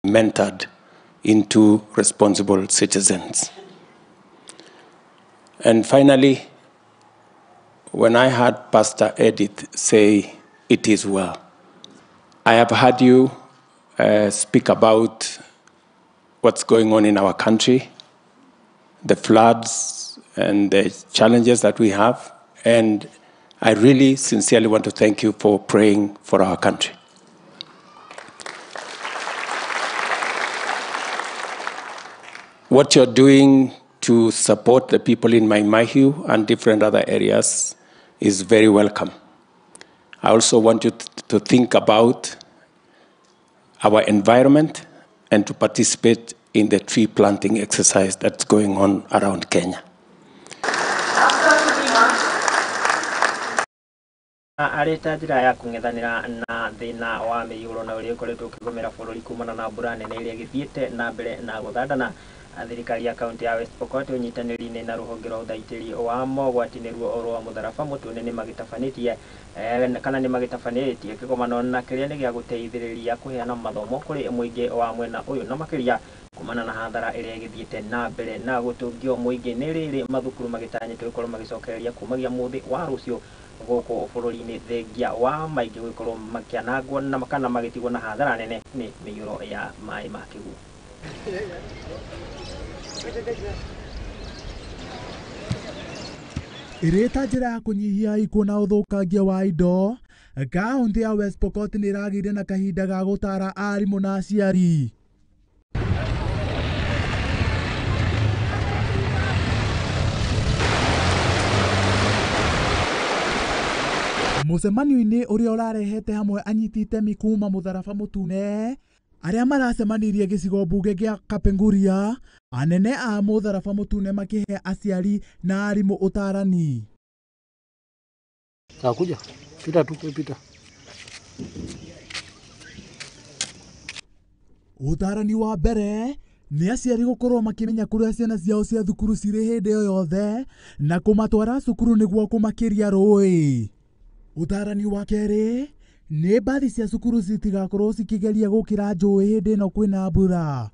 Mentored into responsible citizens. And finally, when I heard Pastor Edith say, "It is well," I have heard you speak about what's going on in our country, the floods and the challenges that we have, and I really sincerely want to thank you for praying for our country. What you're doing to support the people in Mai Mahiu and different other areas is very welcome. I also want you to think about our environment and to participate in the tree planting exercise that's going on around Kenya. Arĩ ta njĩra ya kũng'ethanĩra na thĩna wa mĩiyũro na ũrĩa ũkoretwo ũkĩgũmĩra bũrũri kumana na mbura nene ĩrĩa ĩgĩthiĩte na mbere na gũthandana, thirikari ya kaunti ya West Pokot ũnyitanĩri-inĩ na rũhonge rwa ũthaitĩri wa mogwati nĩruo rwa mũtharaba mũtune nĩ magĩtabanĩtie kana nĩ magĩtabanĩtie kĩgomano na kĩrĩa nĩ gĩa gũteithĩrĩria kũheana mathomo kũrĩ mũingĩ wa mwena ũyũ na makĩria kumana na hathara ĩrĩa ĩgĩthiĩte na mbere na gũtũngio mũingĩ. Nĩ rĩrĩ mathukuru magĩtanyĩtwo gũkorwo magĩcokereria kumagia mũthĩ wa rũciũ gũkũ bũrũri-inĩ thengia wa maingĩ gũgĩkorwo makĩanangwo na kana magĩtigwo na hathara nene nĩ mĩiyũro ya maĩ ma kĩguũ. Ĩrĩ ta njĩra ya kũnyihia ikuũ na ũthũkangia wa indo, kaunti ya West Pokot nĩ ĩragĩire na kahinda ga gũtara arimũ na aciari. Mũcemanio-inĩ ũrĩa ũrarehete hamwe anyiti itemi kuma mũtharaba mũtune arĩa maracemanirie gĩcigo mbunge gĩa Kapenguria, anene a mũtharaba mũtune makĩhe aciari na arimũ ũtarani. Takuja pita tu pita. Ũtarani wa mbere nĩ aciari gũkorwo makĩmenya kũrĩa ciana ciao cia thukuru cirĩ hĩndĩ o yothe na kũmatwara cukuru nĩguo kũmakĩria rũĩ. Ũtarani wa kerĩ nĩ mbathi cia cukuru citigakorwo cikĩgeria gũkĩra njũĩ hĩndĩ ĩno kwĩna mbura.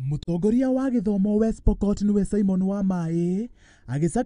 Mũtongoria wa gĩthomo West Pokot nĩwe Simon Wamaĩ agĩcakaya